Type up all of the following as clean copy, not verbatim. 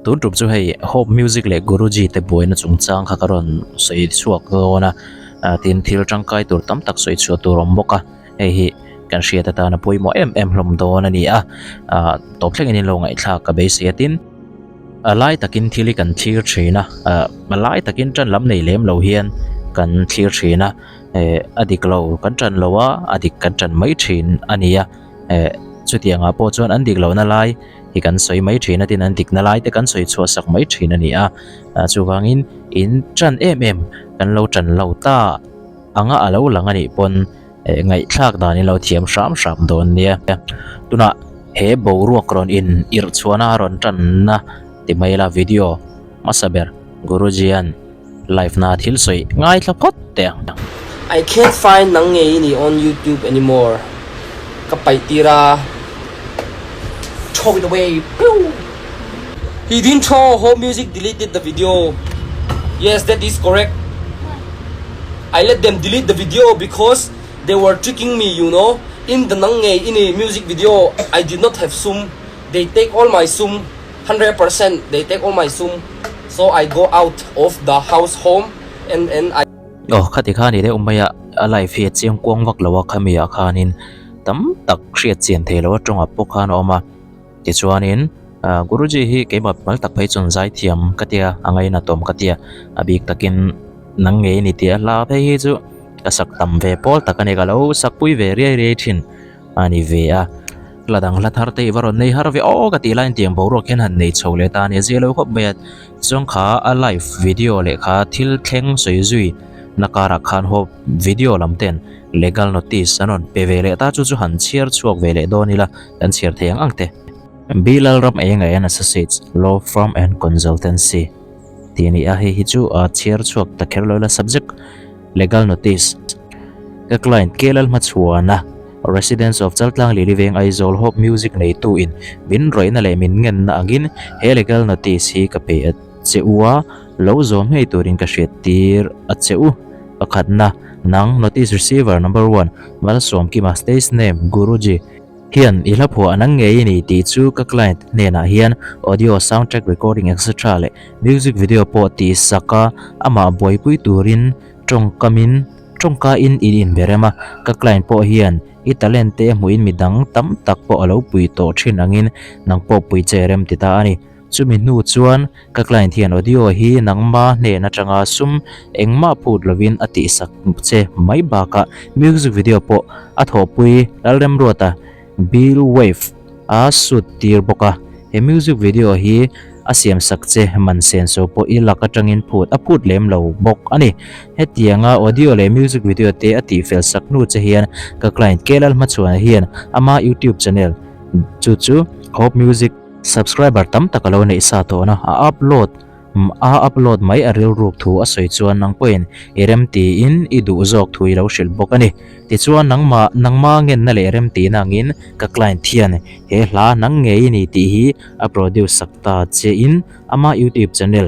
Tun tum chu hei Hope Music leh Guruji te buaina chungchang kha ka rawn sawi chhuak dawn a, tin thil tangkai tur tam tak sawi chhuah tur a awm bawk a, hei hi kan hriat atana pawimawh em em hlawm dawn a ni a, tawp thlengin in lo ngaihthlak ka beisei a tin a lai takin thil hi kan thlir thin a, a lai takin tan lam nei lem lo hian kan thlir thin a, a dik lo kan tan lo a, a dik kan tan mai thin a ni a. Eh, chutiangah pawh chuan an dik lohna lai hi kan sawi mai thin a, tin an dikna lai te kan sawi chhuah sak mai thin a ni a. Ah, chuvangin in tan em em kan lo tan lo ta anga a lo lang a nih pawn eh ngaihthlak dan in lo thiam hram hram dawn nia. Tunah he boruak rawn in irh chhuahna a rawn tanna ti mai la video hmasa ber Guruji-a'n Live na thil sawi ngaithla phawt teh ang. I can't find nang ngei i ni on youtube anymore ka paih tir a throw it away pew he didn't throw hope music deleted the video yes that is correct I let them delete the video because they were tricking me you know in the nang ngei i ni music video I did not have sum they take all my sum 100% they take all my sum so I go out of the house home and and I. Aw khati kha ni deuh mai a, a life hi a chiang kuang vak lo a khami ah khanin tam tak hriat chian thei lo a tawngah pawh khan a awm a, tichuanin ah Guruji hi keimah mal tak phei chuan zai thiam ka tia a ngainatawm ka tia a bik takin nang ngei ni tih a hla phei hi chu ka sak tam ve pawl tak a ni ka lo sak pui ve riai riai thin. A ni ve a, hla dang hla thar te i va rawn nei har ve aw ka tih laiin tiang boruak hian han nei chho leh ta a ni a zia lo khawp mai a, chuan kha a live video leh kha thil thleng sawi zui na karah khan haw video lam ten legal notice an rawn pe ve leh ta chu chu han chhiar chhuak ve leh dawn ila kan chhiar thei ang ang te. B Lalram Enga and Associates Law Firm and Consultancy tih a ni a, hei hi chu a chhiar chhuak ta kher lo ila subject Legal Notice, Ka client K Lalhmachhuana, Residence of Chaltlang Lili Veng Aizawl Hope Music neitu in min rawihna leh min ngenna angin he legal notice hi ka pe a che u a, lo zawm ngei turin ka hriat tir a che u. Pakhatna, Nang Notice Receiver Number One, Malsawmkima Stage Name, Guruji, Hian i hla phuah nang ngei i ni tih chu ka client hnenah hian audio, soundtrack recording etc leh music video pawh tih sak a, amah buaipui turin tawngkamin tawngka in in inberem a, ka client pawh hian i talent te hmuhin midang tam tak pawh a lo pui tawh thin angin nang pawh pui che rem ti ta a ni. Chumi hnu chuan ka client hian audio hi nangma hnen atanga sum engmah phut lovin a tihsak che mai bakah music video pawh a thawhpui Lalremruata Bill Wave a shoot tir bawk a. He music video hi a siamsak che man senso pawh i lak atangin phut a phut lem lo bawk a ni. Hetianga audio leh music video te a tihfel sak hnu che hian ka client K Lalhmachhuana hian ama YouTube channel chu chu Hope Music Subscriber tam tak a lo neih sa tawh na, a upload a upload mai a rilruk thu a sawi chuan nang pawhin i rem tiin i duh zawk thu i lo hrilh bawk a ni. Tichuan nangmah nangma ngenna leh rem tihna angin ka client hian he hla nang ngei i ni tih hi a produce sak ta che in ama YouTube channel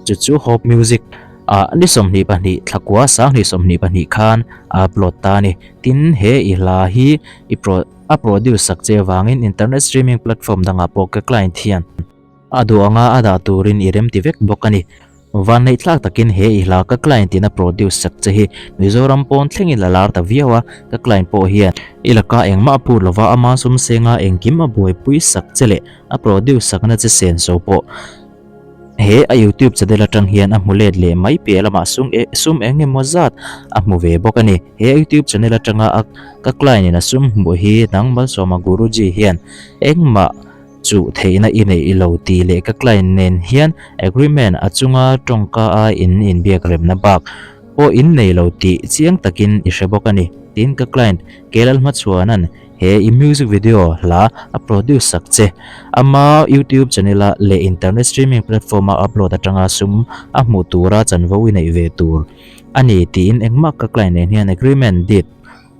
chu chu Hope Music ah ni 22 thlakua 2022 khan a upload ta a ni. Tin he i hla hi i pro. A produce sak che avangin internet streaming platform dangah pawh ka client hian a duh anga a dah turin i remti vek bawk a ni. Vanneih tlak takin he i hla ka client in a produce sak che hi Mizoram pawn thlengin a lar ta viau a, ka client pawh hian i laka engmah a phut lova ama sum senga engkim a buaipui sak che leh a produce sakna che senso pawh He a youtube channel atang hian a hmu let leh mai piah lamah sum e sum eng emaw zat a hmu ve bawk a ni. He a youtube channel atanga a ka client in a sum hmuh hi nang Malsawma Guruji hian engmah chuh theihna i neih i lo tih leh ka client nen hian agreement a chunga tawngka a in inbiak remna bak pawh in nei lo tih chiang takin i hre bawk a ni. Tin ka client Kelalhmachhuana'n He i music video hla a produce sak che. Ama YouTube channel a leh internet streaming platform a upload atanga sum a hmuh tura chanvo i neih ve tur a ni tiin engmah ka client nen hian agreement deed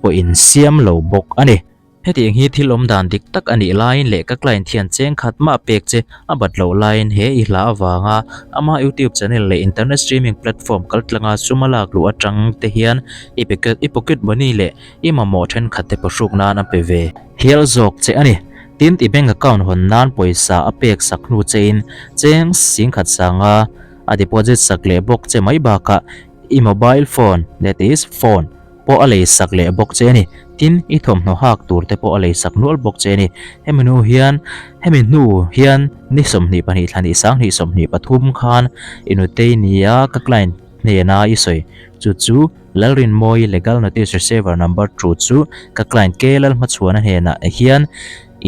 pawh in siam lo bawk a ni. Hetiang hi thil awm dan dik tak a nih laiin leh ka client hian cheng khat mah pek che A bat loh laiin he i hla avanga ama YouTube channel leh internet streaming platform kaltlanga sum a lak luh atang te hian i i pocket money leh i mamawh thenkhat te pawhruk nan a pe ve hial zawk che a ni. Tin, i bank account hawn nan pawisa a pek sak hnu chein cheng singkhat sanga a deposit sak leh bawk che mai bakah i mobile phone, that is, phone, pawh a lei sak leh bawk che a ni. Tin, i thawmhnaw hak tur te pawh a lei sak nual bawk che a ni. Hemi hnu hian hemi hnu hian ni 22 thla ni 20 23 khan i nutei nia ka client hnena i sawi chu chu Lalrinmawii legal notice receiver number thu chu ka client K Lalhmachhuana hnenah hian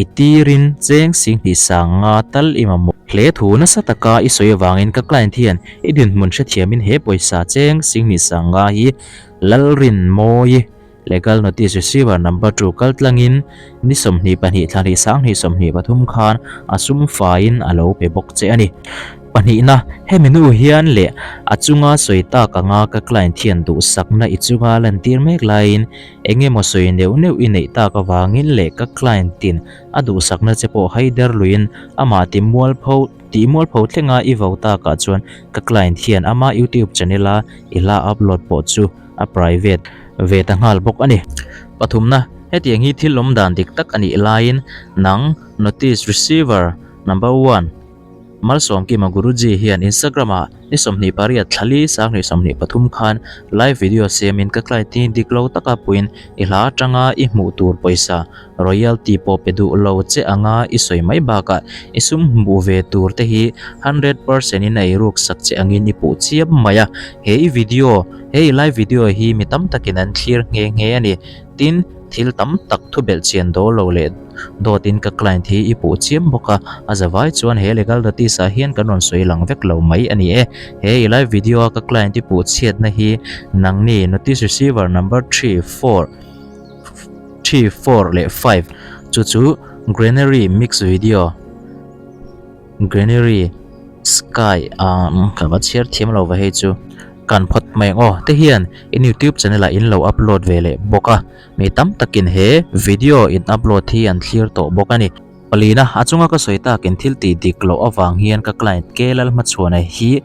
i tirin cheng 20 sanga tal i mamawh hle thu nasa taka i sawi avangin ka client hian i dinhmun hrethiamin he pawisa cheng 20 sanga hi Lalrinmawii legal notice receiver number thu kaltlangin ni 22 thla hnih 20 23 khan a sum faiin a lo pe bawk che a ni. Pahnihna, hemi hnu hian leh a chunga sawi tak anga ka client hian duhsakna i chunga lantir mek laiin eng emaw sawi neuh neuh i neih tak avangin leh ka client in a duhsakna che pawh haider luiin amah ti mualpho tih mualpho thlenga i vo takah chuan ka client hian ama youtube channel a i hla upload pawh chu a private ve ta nghal bawk a ni. Pathumna, hetiang hi thil awm dan dik tak a nih laiin nang notice receiver number one, Malsawmkima Guruji hian Instagram-ah ni 28 thlali 2023 khan live video siamin ka client hi dik lo taka puiin i hla atanga i hmuh tur pawisa royalty pawh pe duh lo che anga i sawi mai bakah i sum hmuh ve tur te hi 100% in a eiruk sak che angin i puh chiam mai a. He i video he i live video hi mi tam takin an thlir nghe nghe a ni. Tin, thil tam tak thu belh chian dawl lo leh dawtin ka client hi i puh chiam bawk a, a zavai chuan he legal notice ah hian kan rawn sawi lang vek lo mai a ni e. He i live video a ka client i puh chhiatna hi nangni notice receiver number three, four, three, four leh five chu chu Granary mix video. Granary sky ah ka va chhiar thiam lo va hei chu kan phawt mai ang aw te hian in youtube channel ah in lo upload ve leh bawk a mi tam takin he video in upload hi an thlir tawh bawk a ni. Palina a chunga ka sawi takin thil tih dik loh avang hian ka client K Lalhmachhuana hi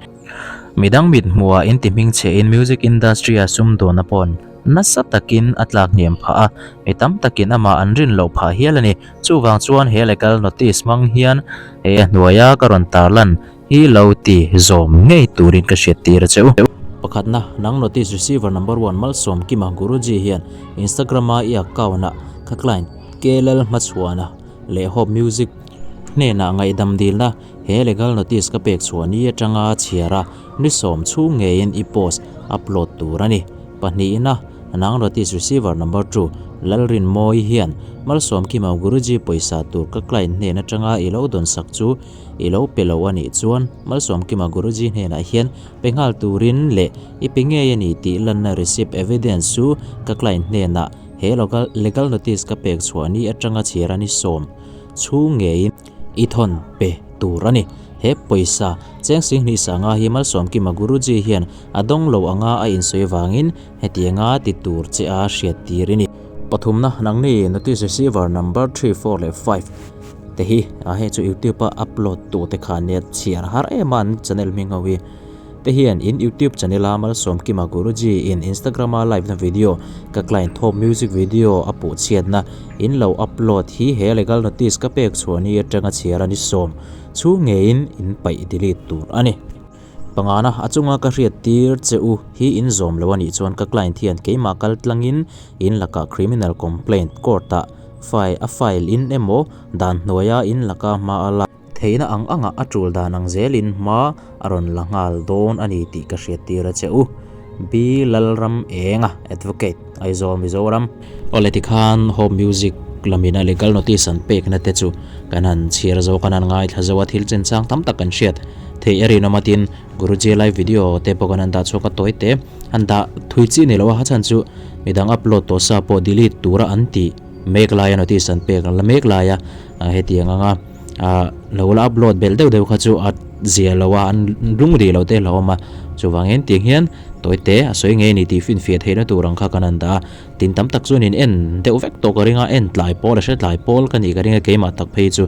midang mit hmuhah in ti hming chhe in music industry a sumdawnna pawn nasa takin a tlak hniam phah a, mi tam takin amah an rin loh phah hial a ni. Chuvang chuan he legal notice hmang hian he a hnuaia ka rawn tarlan hi lo ti zawm ngei turin ka hriat tir a che u. Pakhatna, nang notice receiver number one Malsawmkima Guruji hian Instagram-a i account-ah ka client K Lalhmachhuana leh Hope Music hnenah ngaihdam dilna he legal notice ka pek chhuah ni atanga chhiar a ni sawm chhung ngeiin i post upload tur a ni. Pahnihna, nang notice receiver number two Lalrinmawii hian Malsawmkima Guruji pawisa tur ka client hnen atanga i lo dawn sak chu i lo pe lo a nih chuan Malsawmkima Guruji hnenah hian pe nghal turin leh i pe ngei a ni tih lanna receipt evidence chu ka client hnenah he legal notice ka pek chhuah ni atanga chhiar a ni sawm chhung ngeiin I thawn pe tur a ni. He pawisa cheng 20 sanga hi Malsawmkima Guruji hian a dawng lo anga a insawi vangin hetianga ti tur che a hriat tir i ni. Pathumna, nangni notice receiver number three, four leh five te hi a hei chu youtube a upload tu te kha nia chhiar har em a an channel hming ho hi. Te hian in youtube channel a Malsawmkima Guruji in Instagram a live na video ka client thawp music video a puh chhiatna in lo upload hi he legal notice ka pek chhuah ni atanga chhiar a ni sawm chhung ngeiin in paih delete tur a ni. Pangana a chunga ka hriat tir che u hi in zawm lo a nih chuan ka client hian keimah kal tlangin in lakah criminal complaint court ah file a file in emaw dan hnuaia in laka hma a lak Theihna ang anga a tul dan ang zelin hma a rawn la nghal dawn a ni tih ka hriat tir a che u. B Lalram Enga, Advocate, Aizawl, Mizoram. Awle tikhan Hope Music lamin a legal notice an pekna te chu kan han chhiar zo kan han ngaithla zo a, thil chinchang tam tak kan hriat theih a rinawm a tin Guruji live video te pawh kan han dah chhuak a tawi te han dah thui chi ni lo a, a chhan chu midang upload tawh sa pawh delete tura an tih mek laia notice an pek la mek laia hetiang anga lo la upload belh deuh deuh kha chu a zia lo a an lung rih lo te a hlauhawm a chuvangin tiang hian tawi te a sawi ngei a ni tih finfiah theihna tur ang kha kan han dah a tin tam tak chuan in en deuh vek tawh ka ring a en tlai pawl a hre tlai pawl ka nih ka ring a keimah tak phei chu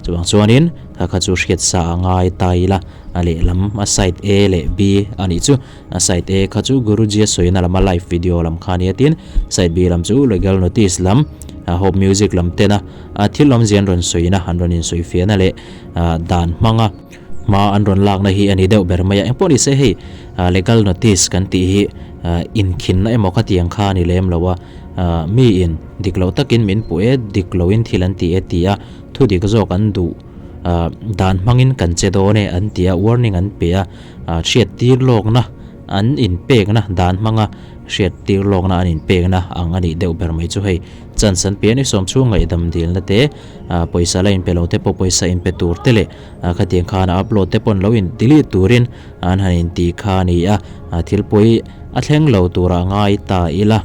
chuvang chuanin kha kha chu hriat sa a ngai ta ila a lehlam a side A leh B a nih chu a side A kha chu Guruji a sawina lama live video lam kha a nia tin side B lam chu legal notice lam. Hope Music lam tena thil awmzia an rawn sawina, an rawn insawifiahna leh dan hmanga hma an rawn lakna hi a ni deuh ber mai a. Engpawh nise hei legal notice kan tih hi inkhinna emaw khatiang kha a ni lem lo a, miin dik loh takin min puh e, dik loin thil an ti e ti a, thu dik zawk an duh dan hmangin kan che dawn e an ti a, warning an pe a, hriattir lawkna an inpekna dan hmanga hriattir lawkna an inpekna ang a nih deuh ber mai chu hei. Chance an pe a ni sawm chhung ngaihdam dilna te, pawisa la inpe lo te pawh pawisa inpe tur te leh khatiang khan a upload te pawn lo in delete turin an han inti kha a ni a, thil pawi a thleng lo turah ngai ta ila.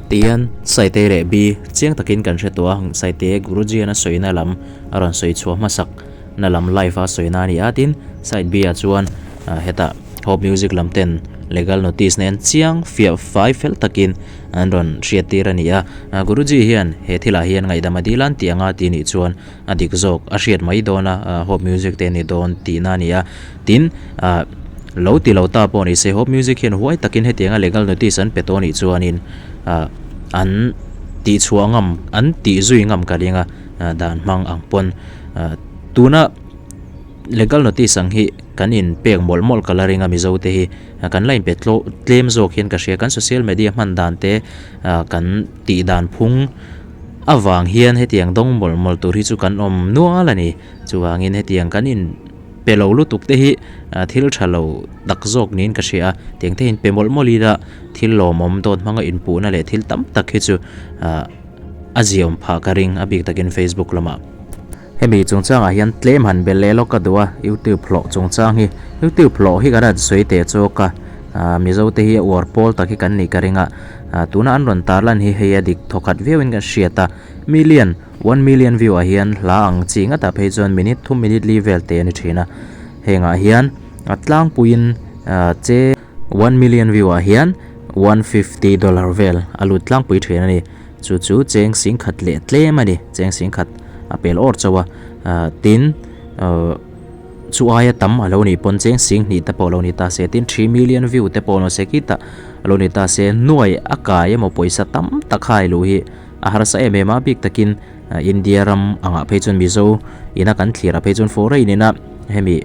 Tihian Saite leh Bi chiang takin kan hre tawh a, Saite Guruji-an a sawina lam a rawn sawi chhuah hmasak na lam live a sawina a ni a, tin Side B-ah chuan hetah Hope Music lam ten legal notice nen chiang fiah fai fel takin an rawn hriat tir a ni a. Guruji hian he thilah hian ngaihdam a dil an tih anga tih nih chuan a dik zawk a hriat mai dawn a, Hope Music te ni dawn tihna a ni a. Tin, lo ti lo ta pawh ni se Hope Music hian huai takin hetianga legal notice an pe tawh nih chuanin an tihchhuah ngam, an tih zui ngam ka ring a, dan hmang ang pawn tuna legal notice ang hi kan in pek mawlh mawlh ka la ring a Mizo te hi kan la inpe tlo tlem zawk hian ka hria kan social media hman dan te kan tih dan phung avang hian hetiang dawng mawlh mawlh tur hi chu kan awm nual a ni chuvangin hetiang kan in pe lo lutuk te hi thil tha lo tak zawk niin ka hria a tiang te in pe mawlh mawlh ila thil lawmawm dawt hmanga inpuhna leh thil tam tak hi chu a ziawm phah ka ring a bik takin Facebook lamah. Hemi chungchangah hian tlem han bel leh lawk ka duh a, YouTube hlawh chungchang hi. YouTube hlawh hi kan han sawi teh chawk a, aah Mizo te hi a uar pawl tak hi kan nih ka ring a, aah tuna an rawn tarlan hi hei a dik thawkhat viauin kan hriat a, million, one million view ah hian hla ang chi ngatah phei chuan minute thum minute li vel te a ni thin a, hengah hian a tlangpuiin aah che one million view ah hian $150 vel a lut tlangpui thin a ni. Chu chu cheng sing khat leh tlem a ni, cheng sing khat a pel awr chauh a, tin chu aia tam a lo nih pawn cheng sing hnih te pawh a lo ni ta se, tin 3 million view te pawh a lo se khitah a lo ni ta se, nuai a kai emaw pawisa tam tak hai luh hi a harsa em em a, bik takin India ram angah phei chuan Mizo ina kan thlir ah phei chuan foreign ina hemi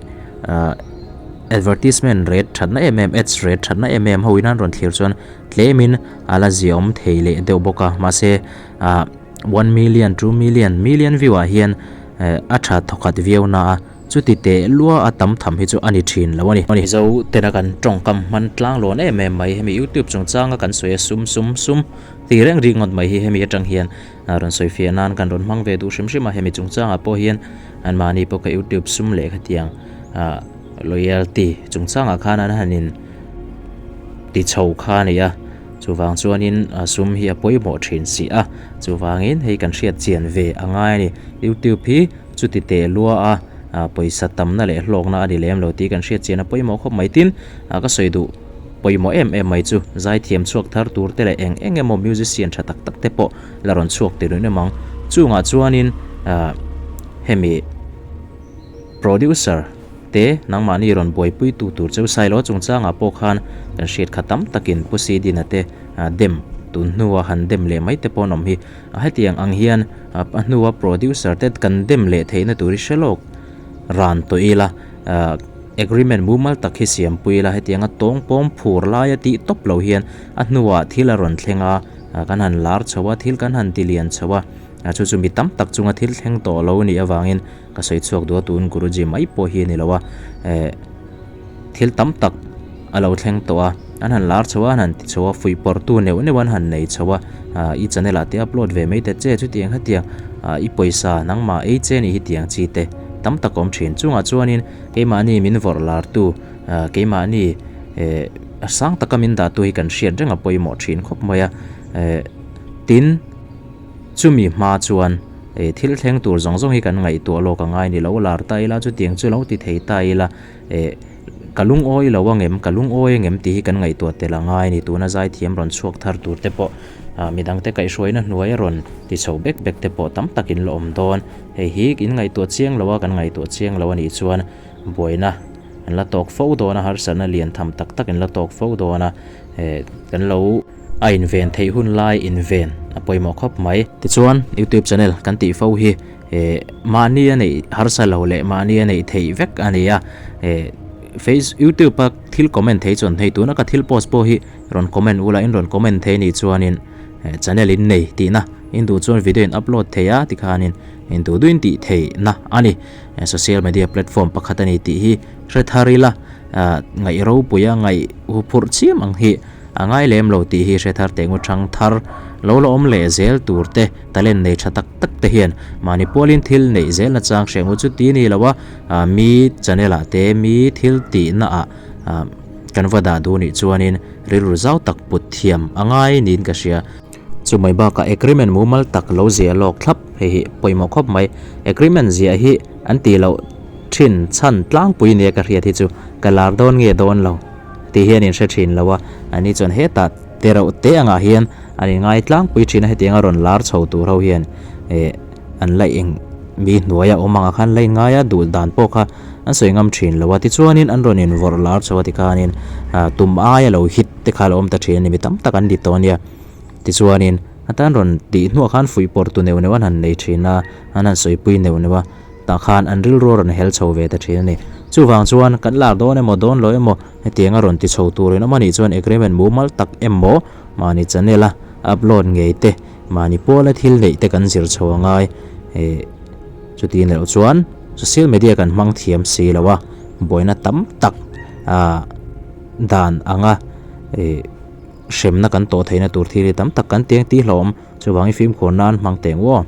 advertisement rate thatna em em ads rate thatna em em ho in an rawn thlir chuan Tlemin a la ziaawm thei leh deuh bawk a, mahse ah one million, two million, million view ah hian eh a tha thawkhat viau na a, chuti teh lua a tam tham hi chu a ni thin lo a ni. Mizo tena kan tawngkam hman tlang lawn em em mai, hemi youtube chungchanga kan sawi a sum sum sum tih reng rik ngawt mai hi hemi atang hian rawn sawi fiah nan kan rawn hmang ve duh hrim hrim a, hemi chungchangah pawh hian anmahni pawh ka youtube sum leh khatiang ah loyalty chungchangah khan an han in ti chho kha a ni a, chuvang chuanin sum hi a pawimawh thin si a, chuvangin hei kan hriat chian ve a ngai a ni. Youtube hi chuti teh lua a, pawisa tamna leh hlawkna a ni lem lo tih kan hriat chian a pawimawh khawp mai. Tin, ka sawi duh pawimawh em em mai chu zaithiam chhuak thar tur te leh eng eng emaw musician tha tak tak te pawh la rawn chhuak tir em ang. Chungah chuanin hemi producer te nangmahni rawn buaipui tu tur cheu Sailo chungchangah pawh khan kan hriat kha tam takin Pu Sidina te dem tun hnua han dem leh mai te pawh an awm hi. Hetiang ang hian a hnua producer te kan dem leh theihna tur hi hre lawk ran tawh ila, agreement mumal tak hi siampui ila hetianga tawng pawm phur laia tih tawp lo hian a hnuah thil a rawn thleng a, kan han lar chho a, thil kan han ti lian chho a, chu chu mi tam tak chunga thil thleng tawh lo nih avangin Ka sawi chhuak duh a tun Guruji mai pawh hi a ni lo a, eh thil tam tak a lo thleng tawh a, an han lar chho a, an han ti chho a, fuih pawrh tu neuh neuh an han nei chho a, ah i channel ah te upload ve mai ta che chutiang hetiang ah i pawisa nangmah ei che nih hi tiang chi te tam tak a awm thin. Chungah chuanin keimahni min vawrh lar tu ah keimahni eh sang taka min dah tu hi kan hriat reng a pawimawh thin khawp mai a, eh tin. Chumi hma chuan eh thil thleng tur zawng zawng hi kan ngaihtuah lawk a ngai ni lo, lar ta ila chutiang chu lo ti thei ta ila eh ka lungawi lo angem, ka lungawi angem tih hi kan ngaihtuah tel a ngai a ni. Tuna zaithiam rawn chhuak thar tur te pawh ah midangte kaihhruaina hnuai a rawn ti chho bek bek te pawh tam takin la awm dawn. Hei hi in ngaihtuah chiang lo a, kan ngaihtuah chiang lo a nih chuan buaina an la tawk fo dawn a, harsatna lian tham tak tak in la tawk fo dawn a, eh kan lo. A inven theih hun lai inven a pawimawh khawp mai. Tichuan YouTube channel kan tih fo hi eh mahni a neih harsa lo leh mahni a neih theih vek a ni a, eh face youtube a thil comment thei chuan hei tuna ka thil post pawh hi rawn comment ula in rawn comment thei anih chuanin eh channel in nei tihna in duh chuan video in upload thei a tikhanin in duh duhin tih theihna a ni. Social media platform pakhat a ni tih hi hre thar ila ah ngaih ropui a ngaih huphurh chiam ang hi a ngai lem lo tih hi hre thar teh ngawt thang thar lo la awm leh zel tur te talent nei tha tak tak te hian mahni pualin thil neih zel na chang hre ngu chu ti ni lo a ah mi channel ah te mi thil tih na ah ah kan va dah duh nih chuanin rilru zau tak put thiam a ngai niin ka hria. Chumai bakah agreement mumal tak lo ziah lawk thlap hei hi pawimawh khawp mai. Agreement ziah hi an tih loh thin chhan tlangpui nia ka hriat hi chu ka lar dawn nge dawn lo tih hian in hre thin lo a, ani chuan hetah te reuh te angah hian an inngai tlangpui thin a, hetianga rawn lar chho tur ho hian eh an la eng mi hnuaia awm angah khan la inngai a, duh dan pawh kha an sawi ngam thin lo a, tichuanin an rawn invawrh lar chho a tikhanin ah tum aia lo hit te kha a lo awm ta thin a ni, mi tam tak an ni tawh a nia. Tichuanin a tan rawn tih hnuah khan fuih pawrh tu neuh neuh an han nei thin a, an han sawipui neuh neuh a, tah khan an rilru a rawn hel chho ve ta thin a ni. Chuvang chuan kan lar dawn emaw dawn lo emaw hetiang a rawn ti chho tur in awm a nih chuan agreement mumal tak emaw mahni channel a upload ngei te mahni puala thil neih te kan zir chho a ngai eh chuti ni loh chuan social media kan hmang thiam si lo a buaina tam tak ah dan anga eh hremna kan tawh theihna tur thil hi tam tak kan tiang tih hlauhawm chuvangin fimkhur nan hmang teh ngawh.